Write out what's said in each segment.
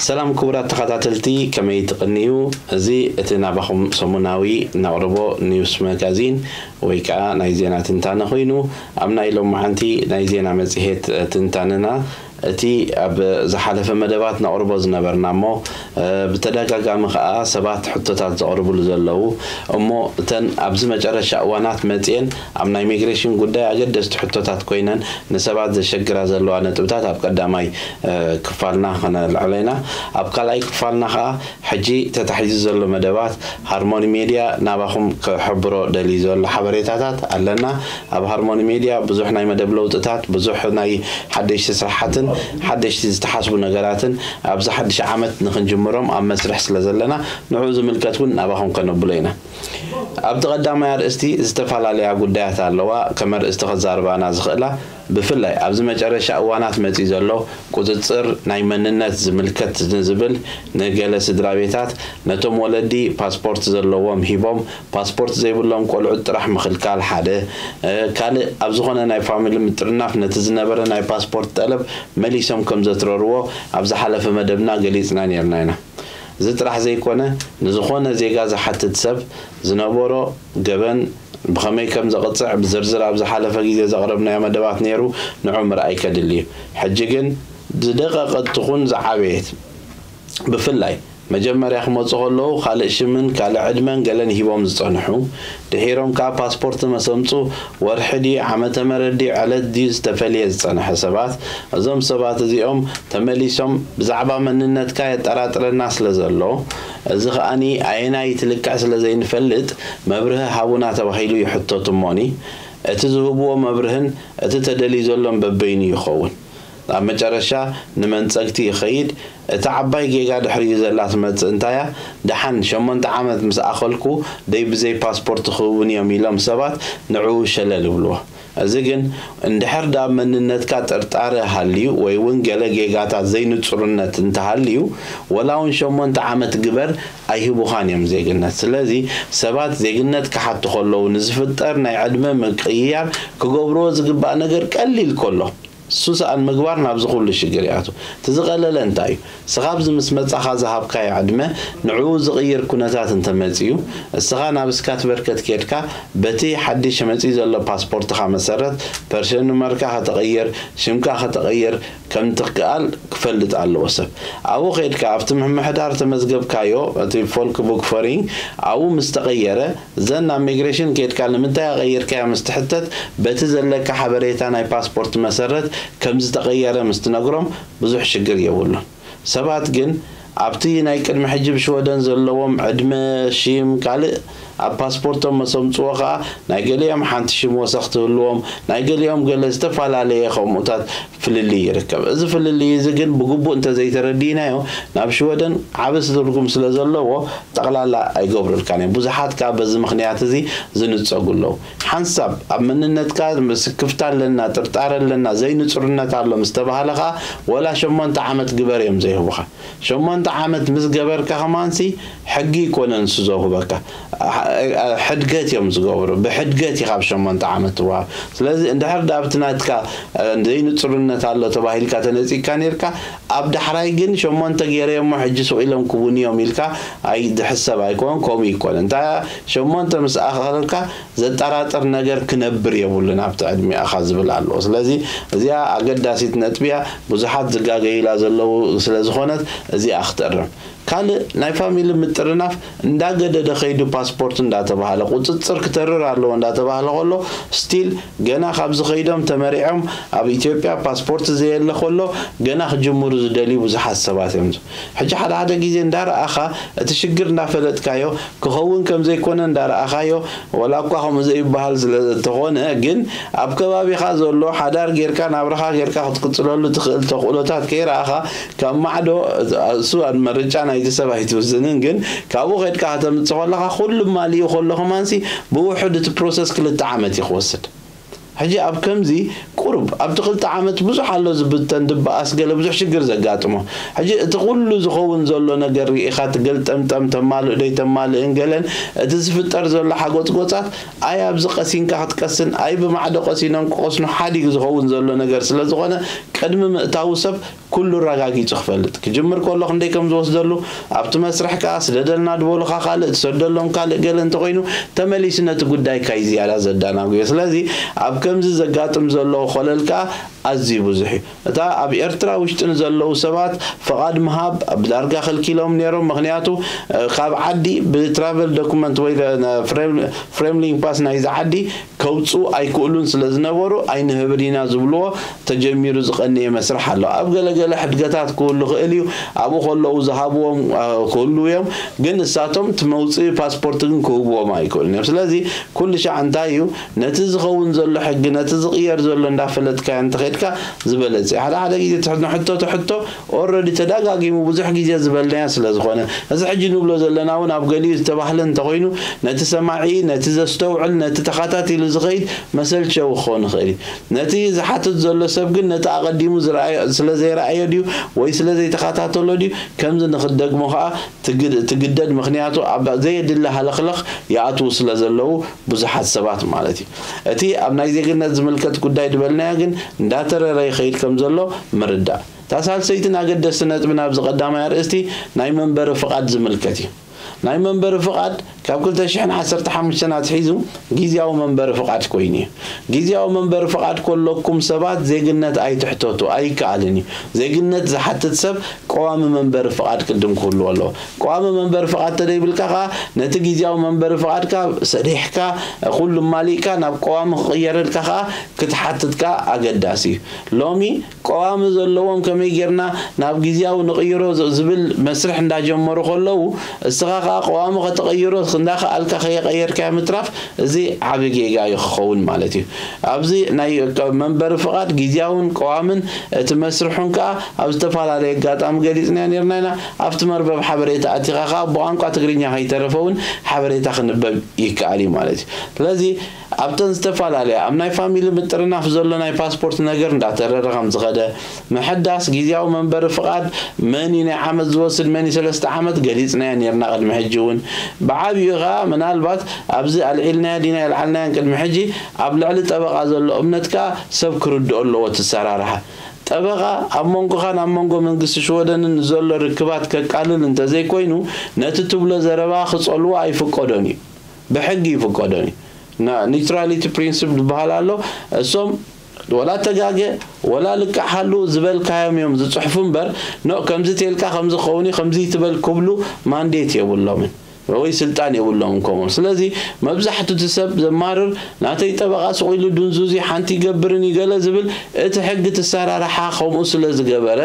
ሰላም ክቡራት ተኸታተልቲ፣ ከመይ ትቕንዩ? እዚ እቲ ናባኹም ሰሙናዊ ነቕርቦ ኒውስ መጋዚን ወይ ከዓ ናይ ዜና ትንታነ ኮይኑ፣ ኣብ ናይ ሎማዓንቲ ናይ ዜና መጽሔት ትንታነና፣ እቲ ኣብ ዝሓለፈ መደባት ነቕርቦ ዝነበርና እሞ፣ እ፣ ብተደጋጋሚ ከዓ ሰባት ሕቶታት ዘቕርብሉ ዘለዉ፣ እሞ እተን ኣብዚ መጨረሻ እዋናት መጽኤን ኣብ ናይ ኢሚግሬሽን ጉዳይ ኣገደስቲ ሕቶታት ኮይነን ንሰባት ዘሸግራ ዘለዋ ነጥብታት ኣብ ቀዳማይ፣ እ፣ ክፋልና ከነልዕሎ ኢና። ኣብ ካልኣይ ክፋልና ከዓ ሕጂ ተታሒዙ ዘሎ መደባት ሃርሞኒ ሜድያ ናባኹም ክሕብሮ ደልዩ ዘሎ ሓበሬታታት ኣለና። ኣብ ሃርሞኒ ሜድያ ብዙሕ ናይ መደብ ለውጥታት፣ ብዙሕ ናይ ሓደሽቲ ስራሓትን ሓደሽቲ ዝተሓስቡ ነገራትን ኣብዚ ሓድሽ ዓመት ንኽንጅምሮም ኣብ መስርሕ ስለ ዘለና፣ ንዕኡ ዝምልከት እውን ናባኹም ከነብሎ ኢና። ኣብቲ ቀዳማይ ኣርእስቲ ዝተፈላለያ ጉዳያት ኣለዋ፣ ከም ኣርእስቲ ከዛርባና ዝኽእላ። ብፍላይ ኣብዚ መጨረሻ እዋናት መጺኡ ዘሎ ቁጽጽር ናይ መንነት ዝምልከት ንዝብል፣ ንገለ ስድራ ቤታት ነቶም ወለዲ ፓስፖርት ዘለዎም ሂቦም ፓስፖርት ዘይብሎም ቆልዑት ጥራሕ ምኽልካል ሓደ። እ፣ ካልእ ኣብ ዝኾነ ናይ ፋሚሊ ምጥርናፍ ነቲ ዝነበረ ናይ ፓስፖርት ጠለብ መሊሶም ከም ዘትረርዎ ኣብ ዝሓለፈ መደብና ገሊጽና ነርና ኢና። እዚ ጥራሕ ዘይኮነ፣ ንዝኾነ ዜጋ ዝሓትት ሰብ ዝነበሮ ገበን ብኸመይ ከም ዘቕጽዕ ብዝርዝር ኣብ ዝሓለፈ ግዜ ዘቕረብናዮ መደባት ነይሩ፣ ንዑ ምርኣይ ከድሊ እዩ። ሕጂ ግን ዝደቐቐት ትኹን ዝዓበየት፣ ብፍላይ መጀመርያ ክመጹ ከለዉ ካልእ ሽምን ካልእ ዕድመን ገለን ሂቦም ዝጸንሑ፣ ድሒሮም ከኣ ፓስፖርት መሰምጹ ወርሒ ድዩ ዓመተ ምህረት ድዩ ዕለት ድዩ ዝተፈልየ ዝጸንሐ ሰባት፣ እዞም ሰባት እዚኦም ተመሊሶም ብዛዕባ መንነትካ የጠራጥረና ስለ ዘሎ፣ እዚ ከኣኒ ኣየናይ ትልክዕ ስለ ዘይንፈልጥ መብርሂ ሃቡና ተባሂሉ ይሕተቱ እሞኒ፣ እቲ ዝህብዎ መብርህን እቲ ተደልዩ ዘሎን በበይኑ ይኸውን። ኣብ መጨረሻ ንመንጸግቲ ይኸይድ። እታ ዓባይ ጌጋ ድሕሪኡ ዘላ ትመጽእ እንታያ? ደሓን ሸሞንተ ዓመት ምስ ኣኸልኩ ደይ ብዘይ ፓስፖርት ክህቡኒ እዮም ኢሎም ሰባት ንዕኡ ሸለል ይብልዎ። እዚ ግን እንድሕር ደኣ መንነትካ ጥርጣረ ሃልዩ ወይ እውን ገለ ጌጋታት ዘይንጹርነት እንተሃልዩ፣ ወላ እውን ሸሞንተ ዓመት ግበር ኣይህቡኻን እዮም ዜግነት። ስለዚ ሰባት ዜግነት ክሓቱ ከለዉ ንዝፍጠር ናይ ዕድመ ምቅይያር ክገብርዎ ዝግባእ ነገር ቀሊል ከሎ፣ ሱሳኣን ምግባር ናብዚ ኩሉ ሽግር ይኣቱ። እቲ ዝቐለለ እንታይ እዩ? ስኻ ኣብዚ ምስ መጻኻ ዝሃብካዮ ዕድመ ንዕኡ ዝቕይር ኩነታት እንተመጺኡ፣ እስኻ ናብ ስካትበርከት ኬድካ በቲ ሓድሽ መጺኡ ዘሎ ፓስፖርትኻ መሰረት ፐርሰን ኑመርካ ከተቐይር፣ ሽምካ ከተቐይር ከም ትክኣል ክፈልጥ ኣለዎ ሰብ። ኣብኡ ኬድካ ኣብቲ ምምሕዳር ተመዝገብካዮ፣ እቲ ፎልክ ቡክ ፈሪንግ ኣብኡ ምስ ተቐየረ፣ ዘን ናብ ሚግሬሽን ኬድካ ንምንታይ ኣቐይርካዮ ምስ ትሕተት፣ በቲ ዘለካ ሓበሬታ ናይ ፓስፖርት መሰረት ከም ዝተቐየረ ምስ ትነግሮም ብዙሕ ሽግር የብሉን። ሰባት ግን ኣብቲ ናይ ቅድሚ ሕጂ ብሽወደን ዘለዎም ዕድመ፣ ሺም፣ ካልእ ኣብ ፓስፖርቶም መሰምጽዎ ከኣ ናይ ገሊኦም ሓንቲ ሽም ወሰኽ ትህልዎም፣ ናይ ገሊኦም ገለ ዝተፈላለየ ከምኡታት ፍልልይ ይርከብ። እዚ ፍልልይ እዚ ግን ብግቡእ እንተዘይተረዲእናዮ ናብ ሽወደን ዓቢ ትርጉም ስለ ዘለዎ ጠቕላላ ኣይገብሩልካን እዮም። ብዙሓት ከኣ በዚ ምኽንያት እዚ ዝንጸጉ ኣለዉ። ሓንሳብ ኣብ መንነትካ ስክፍታ ኣለና፣ ጥርጣረ ኣለና፣ ዘይንጹርነት ኣሎ ምስ ተባህለ ከኣ ወላ ሸሞንተ ዓመት ግበር እዮም ዘይህቡኻ። ሸሞንተ ዓመት ምስ ገበርካ ከማንሲ ሕጊ ይኮነን ንሱ ዘውህበካ። ሕድገት እዮም ዝገብሩ። ብሕድገት ኢኻ ኣብ ሸሞንተ ዓመት ትወሃብ። ስለዚ እንድሕር ዳ ኣብቲ ናትካ፣ እ፣ ዘይንጹርነት ኣሎ ተባሂልካ ተነጺግካ ነርካ፣ ኣብ ዳሕራይ ግን ሸሞንተ ገይረዮሞ ሕጂ ስቕ ኢሎም ክቡኒ እዮም ኢልካ ኣይ ዝሕሰብ ኣይኮን፣ ከምኡ ይኮነ። እንታ ሸሞንተ ምስ ኣኸልካ ዘጠራጥር ነገር ክነብር የብሉን ኣብቲ ዕድሚኣኻ ዝብል ኣለዎ። ስለዚ እዚኣ ኣገዳሲት ነጥቢ እያ። ብዙሓት ዝጋገዩላ ዘለዉ ስለ ዝኾነት እዚኣ ክትእረም። ካልእ ናይ ፋሚሊ ምጥርናፍ እንዳገደደ ከይዱ ፓስፖርት እንዳተባህለ ቁጽጽር ክተርር ኣለዎ እንዳተባህለ ከሎ ስቲል ገና ካብ ዝኸይዶም ተመሪዖም ኣብ ኢትዮጵያ ፓስፖርት ዘየለ ከሎ ገና ክጅምሩ ዝደልዩ ብዙሓት ሰባት እዮም። ሕጂ ሓደ ሓደ ግዜ እንዳረኣኻ እቲ ሽግር እንዳፈለጥካዮ ክኸውን ከም ዘይኮነ እንዳረኣኻዮ፣ ወላ እኳ ከምኡ ዘይበሃል ስለ እንተኾነ፣ ግን ኣብ ከባቢኻ ዘሎ ሓዳር ጌርካ ናብራኻ ጌርካ ክትቅጽለሉ ትኽእል ተኽእሎታት ከይረኣኻ፣ ካብ ማዕዶ እሱ ኣብ መርጫ ናይቲ ሰብ ኣይትውስንን፣ ግን ካብኡ ኸድካ ከተምጽእ ከለኻ ኩሉ ማሊኡ ከሎ ከማንሲ ብውሑድ እቲ ፕሮሰስ ክልተ ዓመት እዩ ክወስድ። ሕጂ ኣብ ከምዚ ቁሩብ ኣብቲ ክልተ ዓመት ብዙሕ ኣሎ ዝብተን ድበኣስ ገለ ብዙሕ ሽግር ዘጋጥሞ። ሕጂ እቲ ኩሉ ዝኸውን ዘሎ ነገር ርኢኻ ትገልጠምጠም ተማልእ ዶ ኣይተማልእን ገለን እቲ ዝፍጠር ዘሎ ሓጎጽጎጻት ኣይ ኣብዚ ቀሲንካ ክትቀስን ኣይ ብማዕዶ ቀሲኖም ክቐስኑ ሓዲግ ዝኸውን ዘሎ ነገር ስለ ዝኾነ ቅድሚ ምእታዉ ሰብ ኩሉ ኣረጋጊጹ ክፈልጥ ክጅምር ከሎ ክንደይ ከም ዝወስደሉ ኣብቲ መስርሕ ከኣ ስደደልና ድበሉኻ ካልእ ትሰደሎም ካልእ ገለ እንተኾይኑ ተመሊሱ ነቲ ጉዳይካ እዩ ዝያዳ ዘዳናጉዮ ስለዚ ኣብ ከምዚ ዘጋጥም ዘሎ ኮለል ከኣ ኣዝዩ ብዙሕ እዩ እታ ኣብ ኤርትራ ውሽጢ ንዘለዉ ሰባት ፍቓድ ምሃብ ብዳርጋ ከልኪሎም ነይሮም ምኽንያቱ ካብ ዓዲ ብትራቨል ዶኩመንት ወይ ፍሬምሊንግ ፓስ ናይዚ ዓዲ ከውፅኡ ኣይክእሉን ስለ ዝነበሩ ኣይንህብን ኢና ዝብልዎ ተጀሚሩ ዝቐነየ መስርሕ ኣሎ። ኣብ ገለገለ ሕድገታት ክህሉ ይኽእል እዩ። ኣብኡ ከለዉ ዝሃብዎም ክህልዉ እዮም። ግን ንሳቶም እቲ መውፅኢ ፓስፖርት ግን ክህብዎም ኣይክእሉን እዮም። ስለዚ ኩሉ ሻዕ እንታይ እዩ ነቲ ዝኸውን ዘሎ ሕጊ ነቲ ዝቕየር ዘሎ እንዳፈለጥካዮ እንተኸድካ ዝበለፀ እዩ። ሓደ ሓደ ግዜ ንሕቶ ትሕቶ ኦረዲ ተዳጋጊሙ ብዙሕ ግዜ ዝበልናዮ ስለ ዝኾነ እዚ ሕጂ ንብሎ ዘለና እውን ኣብ ገሊኡ ዝተባህለ እንተኾይኑ ነቲ ሰማዒ፣ ነቲ ዘስተውዕል፣ ነቲ ተኸታቲሉ ዝኸይድ መሰልቸዊ ክኸውን ይኽእል እዩ። ነቲ ዝሓትት ዘሎ ሰብ ግን ነቲ ኣቐዲሙ ዝረኣዮ ስለ ዘይረኣዮ ድዩ ወይ ስለ ዘይተኸታተሎ ድዩ ከምዚ ንኽትደግሞ ኸዓ ትግደድ ምኽንያቱ ኣብ ዘየድሊ ሃለኽለኽ ይኣትዉ ስለ ዘለዉ ብዙሓት ሰባት ማለት እዩ። እቲ ኣብ ናይ ዜግነት ዝምልከት ጉዳይ ዝበልናዮ ግን እንዳተረረ ይኸይድ ከም ዘሎ ምርዳእ። እታ ሳልሰይትን ኣገደስቲ ነጥብን ኣብዚ ቀዳማይ ኣርእስቲ ናይ መንበሪ ፍቓድ ዝምልከት እዩ። ናይ መንበሪ ፍቓድ ካብ ክልተ ሽሕን ዓሰርተ ሓሙሽተን ኣትሒዙ ግዝያዊ መንበሪ ፍቓድ ኮይኑ እዩ። ግዝያዊ መንበሪ ፍቓድ ከለኩም ሰባት ዜግነት ኣይትሕተቱ፣ ኣይከኣልን እዩ። ዜግነት ዝሓትት ሰብ ቀዋሚ መንበሪ ፍቓድ ቅድም ክህልዎ ኣለዎ። ቀዋሚ መንበሪ ፍቓድ ተደይብልካ ከዓ ነቲ ግዝያዊ መንበሪ ፍቓድካ ሰሪሕካ ኩሉ ማሊእካ ናብ ቀዋሚ ክቕየረልካ ከዓ ክትሓትት ከዓ ኣገዳሲ እዩ። ሎሚ ቀዋሚ ዘለዎም ከመይ ጌርና ናብ ግዝያዊ ንቕይሮ ዝብል መስርሕ እንዳጀመሩ ከለዉ እስኻ ከዓ ቀዋሚ ከተቐይሮ እንዳኸኣልካ ከየቐየርካዮ ምትራፍ እዚ ዓቢ ጌጋ እዩ ክኸውን ማለት እዩ። ኣብዚ ናይ መንበሪ ፍቓድ ግዝያውን ቀዋምን እቲ መስርሑን ከዓ ኣብ ዝተፈላለየ ኣጋጣሚ ገሊፅናዮ ነርና ኢና። ኣብቲ መርበብ ሓበሬታ ኣቲኻ ከዓ ብቋንቋ ትግርኛ ከይተረፈ እውን ሓበሬታ ክንበብ ይከኣል እዩ ማለት እዩ። ስለዚ ኣብተን ዝተፈላለያ ኣብ ናይ ፋሚሊ ምጥርናፍ ዘሎ ናይ ፓስፖርት ነገር እንዳተረረ ከም ዝኸደ ምሕዳስ ግዝያዊ መንበሪ ፍቓድ መን እዩ ናይ ዓመት ዝወስድ መን እዩ ሰለስተ ዓመት ገሊፅናዮ ነርና ቅድሚ ሕጂ እውን ብዓብዩ ከዓ ምናልባት ኣብዚ ኣልዒልናዮ ዲና የልዓልናዮን ቅድሚ ሕጂ ኣብ ልዕሊ ጠበቓ ዘሎ እምነት ከዓ ሰብ ክርድኦ ኣለዎ ትሰራርሓ ጠበቓ ኣብ መንጎኻን ኣብ መንጎ መንግስቲ ሽወደንን ዘሎ ርክባት ከቃልል እንተዘይኮይኑ ነቲ ትብሎ ዘረባ ክጸልዎ ኣይፍቀዶን እዩ። ብሕጊ ይፍቀዶን እዩ። ና ኒውትራሊቲ ፕሪንስፕ ዝበሃል ኣሎ። እሶም ወላ ተጋገ ወላ ልቃሕ ሃሉ ዝበልካዮም እዮም ዝፅሕፉ እምበር ኖ ከምዚ ተልካ ከምዚ ክኸውን እዩ ከምዚ ትበል ክብሉ ማንዴት የብሎምን። ወይ ስልጣን የብሎምን ከምኡ። ስለዚ መብዛሕቱ እቲ ሰብ ዘማርር ናተይ ጠበቓ ስቕ ኢሉ ድንዙዝ እዩ ሓንቲ ይገብርን እዩ ገለ ዝብል እቲ ሕጊ እቲ ኣሰራርሓ ከምኡ ስለ ዝገበረ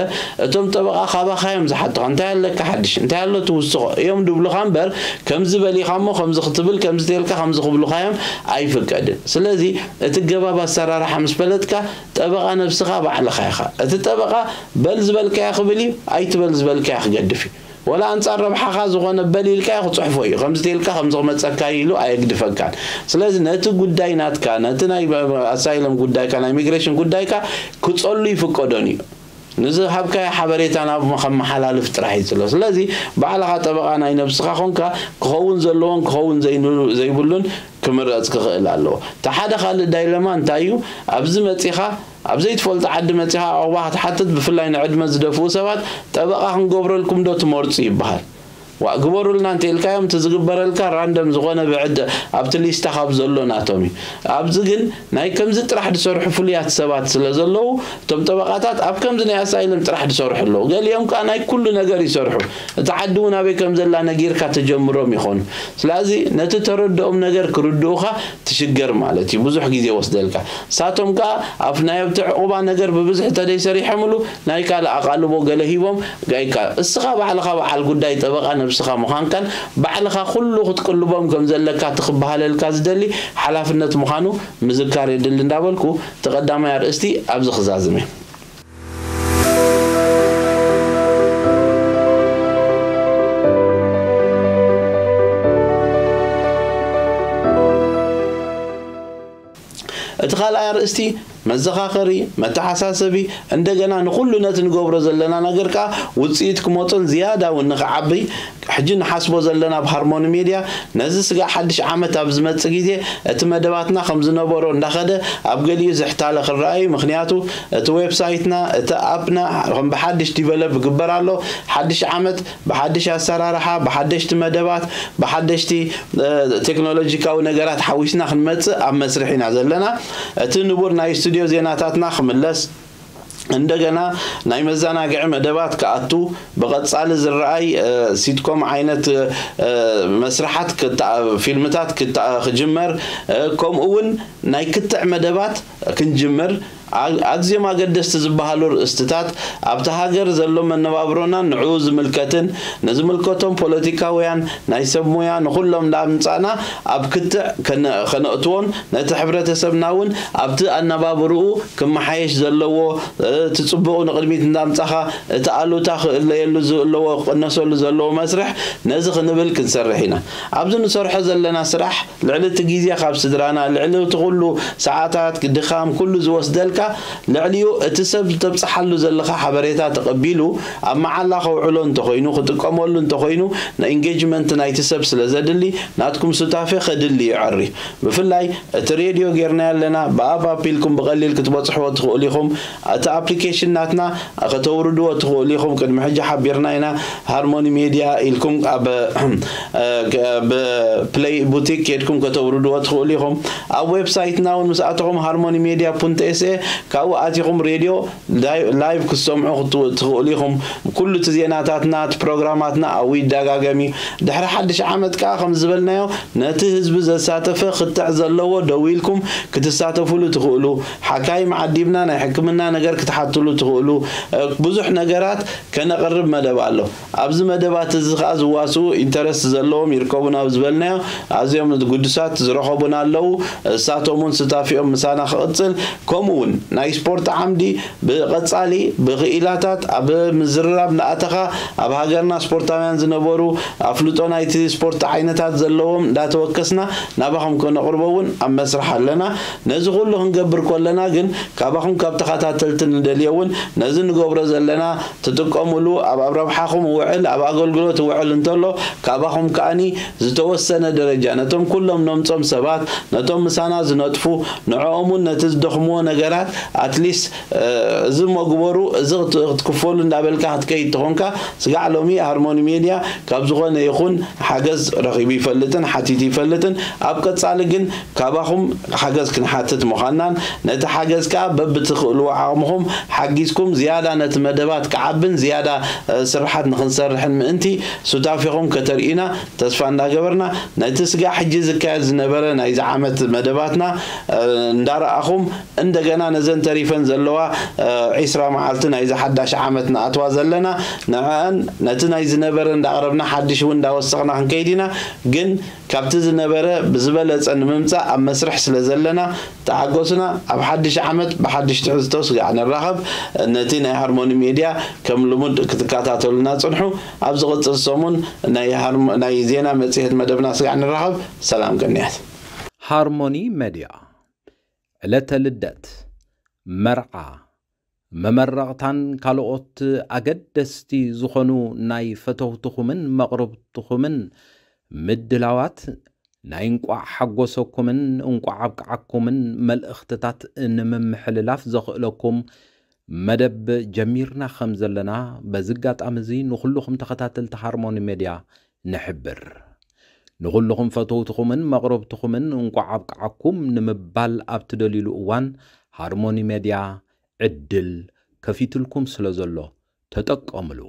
እቶም ጠበቓ ካባኻ እዮም ዝሓቱኻ እንታይ ኣለካ ሓድሽ እንታይ ኣሎ ትውስኾ እዮም ድብሉኻ እምበር ከምዚ በሊኻ እሞ ከምዚ ክትብል ከምዚ ተልካ ከምዚ ክብሉኻ እዮም ኣይፍቀድን። ስለዚ እቲ ገባብ ኣሰራርሓ ምስ ፈለጥካ ጠበቓ ነብስኻ ባዕልኻ ኢኻ። እቲ ጠበቓ በል ዝበልካዮ ክብል እዩ ኣይትበል ዝበልካዮ ክገድፍ እዩ። ወላ ኣንጻር ረብሓኻ ዝኾነ በል ኢልካዮ ክጽሕፎ እዩ ከምዚ ተልካ ከምዚ ክመጸካ እዩ ኢሉ ኣየግድፈካን። ስለዚ ነቲ ጉዳይ ናትካ ነቲ ናይ ኣሳይለም ጉዳይካ ናይ ኢሚግሬሽን ጉዳይካ ክጸሉ ይፍቀዶን እዩ። ንዝሃብካዮ ሓበሬታ ናብ ከመሓላልፍ ጥራሕ ይጽሎ። ስለዚ ባዕልኻ ጠበቓ ናይ ነብስኻ ኮንካ ክኸውን ዘለዎን ክኸውን ዘይብሉን ክምረጽ ክኽእል ኣለዎ። እቲ ሓደ ካልእ ዳይለማ እንታይ እዩ? ኣብዚ መጺኻ ኣብ ዘይትፈልጦ ዓዲ መጺኻ ዑቕባ ክትሓትት ብፍላይ ንዕድመ ዝደፍኡ ሰባት ጠበቓ ክንገብረልኩም ዶ ትመርጹ ይበሃል። ዋእ ግበሩልና እንተ ኢልካዮም እቲ ዝግበረልካ ራንደም ዝኾነ ብዕድ ኣብቲ ሊስታ ካብ ዘሎ ናቶም እዩ። ኣብዚ ግን ናይ ከምዚ ጥራሕ ዝሰርሑ ፍሉያት ሰባት ስለ ዘለዉ እቶም ጠበቓታት ኣብ ከምዚ ናይ ኣሳይለም ጥራሕ ዝሰርሑ ኣለዉ። ገሊኦም ከኣ ናይ ኩሉ ነገር ይሰርሑ። እቲ ዓዲ እውን ኣበይ ከም ዘላ ነጊርካ ትጀምሮም ይኾኑ። ስለዚ ነቲ ተረድኦም ነገር ክርድኡኻ ትሽገር ማለት እዩ ብዙሕ ግዜ ወስደልካ ሳቶም ከኣ ኣብ ናይ ኣብቲ ዕቑባ ነገር ብብዝሒ ተደይ ሰሪሖምሉ ናይ ካልእ ኣቓልቦ ገለ ሂቦም ጋይካ እስኻ ባዕልኻ በዓል ጉዳይ ጠበቓ ነብስኻ ምዃንካን ባዕልኻ ኩሉ ክትቅልቦም ከም ዘለካ ትኽበሃለልካ ዝደሊ ሓላፍነት ምዃኑ ምዝካር የድሊ እንዳበልኩ እቲ ቀዳማይ ኣርእስቲ ኣብዚ ክዛዝም እየ። እቲ ካልኣይ ኣርእስቲ መዘኻኸሪ፣ መተሓሳሰቢ፣ እንደገና ንኹሉ ነቲ ንገብሮ ዘለና ነገር ከኣ ውፅኢት ክመፁን ዝያዳ እውን ንኽዓብይ ሕጂ ንሓስቦ ዘለና ኣብ ሃርሞኒ ሜድያ ነዚ ስጋዕ ሓድሽ ዓመት ኣብ ዝመጽእ ግዜ እቲ መደባትና ከም ዝነበሮ እንዳኸደ ኣብ ገሊኡ ዝሕታለ ክረኣዩ። ምኽንያቱ እቲ ዌብሳይትና፣ እቲ ኣፕና ከም ብሓድሽ ዲቨሎፕ ይግበር ኣሎ። ሓድሽ ዓመት ብሓድሽ ኣሰራርሓ፣ ብሓደሽቲ መደባት፣ ብሓደሽቲ ቴክኖሎጂካዊ ነገራት ሓዊስና ክንመጽእ ኣብ መስርሕ ኢና ዘለና። እቲ ንቡር ናይ ስቱድዮ ዜናታትና ክምለስ፣ እንደገና ናይ መዘናግዒ መደባት ክኣቱ፣ ብቐጻሊ ዝረኣይ ሲትኮም ዓይነት መስርሓት፣ ፊልምታት ክጅመር፣ ከምኡ እውን ናይ ክትዕ መደባት ክንጅምር፣ ኣዝዮም ኣገደስቲ ዝበሃሉ ርእስትታት፣ ኣብቲ ሃገር ዘሎ መነባብሮና ንዕኡ ዝምልከትን ንዝምልከቶም ፖለቲካውያን፣ ናይ ሰብ ሙያ፣ ንኹሎም እንዳምጻእና ኣብ ክትዕ ከነእትዎን ነቲ ሕብረተሰብና እውን ኣብቲ ኣነባብርኡ ክመሓየሽ ዘለዎ፣ እቲ ጽቡቕ ንቕድሚት እንዳምጻኻ እቲ ኣሉታ ክእለየሉ ዘለዎ ክቕነሰሉ ዘለዎ መስርሕ ነዚ ክንብል ክንሰርሕ ኢና። ኣብዚ ንሰርሖ ዘለና ስራሕ ልዕሊ እቲ ግዜ ካብ ስድራና፣ ልዕሊ እቲ ኩሉ ሰዓታት ድኻም ኩሉ ዝወስደልካ፣ ልዕሊኡ እቲ ሰብ ተብጽሓሉ ዘለኻ ሓበሬታ ተቐቢሉ ኣብ መዓላ ከውዕሎ እንተኾይኑ፣ ክጥቀመሉ እንተኾይኑ፣ ንኢንጌጅመንት ናይቲ ሰብ ስለ ዘድሊ ናትኩም ሱታፌ ከድሊ ይዐሪ። ብፍላይ እቲ ሬድዮ ጌርናዮ ኣለና፣ ብኣፕ ኣቢልኩም ብቐሊል ክትበጽሕዎ ትኽእሉ ኢኹም። እቲ ኣፕሊኬሽን ናትና ከተውርድዎ ትኽእሉ ኢኹም። ቅድሚ ሕጂ ሓቢርና ኢና፣ ሃርሞኒ ሜድያ ኢልኩም ኣብ ብፕለይ ቡቲክ ኬድኩም ከተውርድዎ ትኽእሉ ኢኹም። ኣብ ዌብሳይትና እውን ምስ ኣተኹም ሃርሞኒ ሜድያ ፑንት ኤስኤ ካብኡ ኣቲኹም ሬድዮ ላይቭ ክትሰምዑ ትኽእሉ ኢኹም። ኩሉ እቲ ዜናታትና፣ እቲ ፕሮግራማትና ኣብኡ ይደጋገም እዩ። ድሕሪ ሓድሽ ዓመት ከኣ ከም ዝበልናዮ ነቲ ህዝቢ ዘሳተፈ ክትዕ ዘለዎ ደዊልኩም ክትሳተፉሉ ትኽእሉ። ሓካይም ዓዲብና ናይ ሕክምና ነገር ክትሓትሉ ትኽእሉ። ብዙሕ ነገራት ከነቕርብ መደብ ኣሎ። ኣብዚ መደባት እዚ ከኣ ዝዋስኡ ኢንተረስት ዘለዎም ይርከቡና ኣብ ዝበልናዮ ኣዝዮም ግዱሳት ዝረኸቡና ኣለዉ። እሳቶም እውን ስታፊኦም ምሳና ክቕጽል፣ ከምኡ እውን ናይ ስፖርት ዓምዲ ብቐጻሊ ብኽኢላታት ኣብ ምዝርራብ እናኣተኻ ኣብ ሃገርና ስፖርታውያን ዝነበሩ ኣፍልጦ ናይቲ ስፖርት ዓይነታት ዘለዎም እንዳተወከስና ናባኹም ከነቕርቦ እውን ኣብ መስርሕ ኣለና። ነዚ ኩሉ ክንገብር ከለና ግን ካባኹም ካብ ተኸታተልቲ ንደልዮ እውን ነዚ ንገብሮ ዘለና ትጥቀሙሉ ኣብ ኣብ ረብሓኹም ውዕል ኣብ ኣገልግሎት ውዕል እንተሎ ካባኹም ከኣኒ ዝተወሰነ ደረጃ ነቶም ኩሎም ነምጾም ሰባት ነቶም ምሳና ዝነጥፉ ንዕኦሙን ነቲ ዝደኽምዎ ነገራት ኣትሊስት እዚ መግበሩ እዚ ክትክፈሉ እንዳበልካ ክትከይድ ተኾንካ ስጋዕ ሎሚ ሃርሞኒ ሜድያ ካብ ዝኾነ ይኹን ሓገዝ ረኺቡ ይፈልጥን ሓቲቱ ይፈልጥን ኣብ ቀጻሊ ግን ካባኹም ሓገዝ ክንሓትት ምዃንናን ነቲ ሓገዝ ከኣ በብትኽእልዎ ዓቕምኹም ሓጊዝኩም ዝያዳ ነቲ መደባት ክዓብን ዝያዳ ስርሓት ንኽንሰርሕን ምእንቲ ሱታፌኹም ከተርእዩና ተስፋ እንዳገበርና ነቲ ስጋዕ ሕጂ ዝካየድ ዝነበረ ናይዚ ዓመት መደባትና እንዳረኣኹም እንደገና ነዘን ተሪፈን ዘለዋ ዒስራ መዓልቲ ናይዚ ሓዳሽ ዓመት ንኣትዋ ዘለና ንዕአን ነቲ ናይ ዝነበረ እንዳቕረብና ሓድሽ እውን እንዳወሰኽና ክንከይድ ኢና ግን ካብቲ ዝነበረ ብዝበለጸ ንምምጻእ ኣብ መስርሕ ስለ ዘለና ተሓጎስና ኣብ ሓድሽ ዓመት ብሓድሽ ትሕዝቶ ስጋዕ ንራኸብ ነቲ ናይ ሃርሞኒ ሜድያ ከም ልሙድ ክትከታተሉና ጽንሑ ኣብ ዝቕጽል ሰሙን ናይ ዜና መጽሔት መደብና ስጋዕ ንራኸብ ሰላም ቅንያት ሃርሞኒ መድያ ዕለተ ልደት መርዓ መመረቕታን ካልኦት ኣገደስቲ ዝኾኑ ናይ ፈተውትኹምን መቕርብትኹምን ምድላዋት ናይ እንቋዕ ሓጎሰኩምን እንቋዕ ኣብቅዓኩምን መልእኽትታት ንምምሕልላፍ ዘኽእለኩም መደብ ጀሚርና ከም ዘለና በዚ ኣጋጣሚ እዚ ንኹልኹም ተኸታተልቲ ሃርሞኒ ሜድያ ንሕብር። ንኹልኹም ፈተውትኹምን መቕረብትኹምን እንቋዕ ኣብቅዓኩም ንምባል ኣብ ትደልዩሉ እዋን ሃርሞኒ ሜድያ ዕድል ከፊትልኩም ስለ ዘሎ ተጠቀምሉ።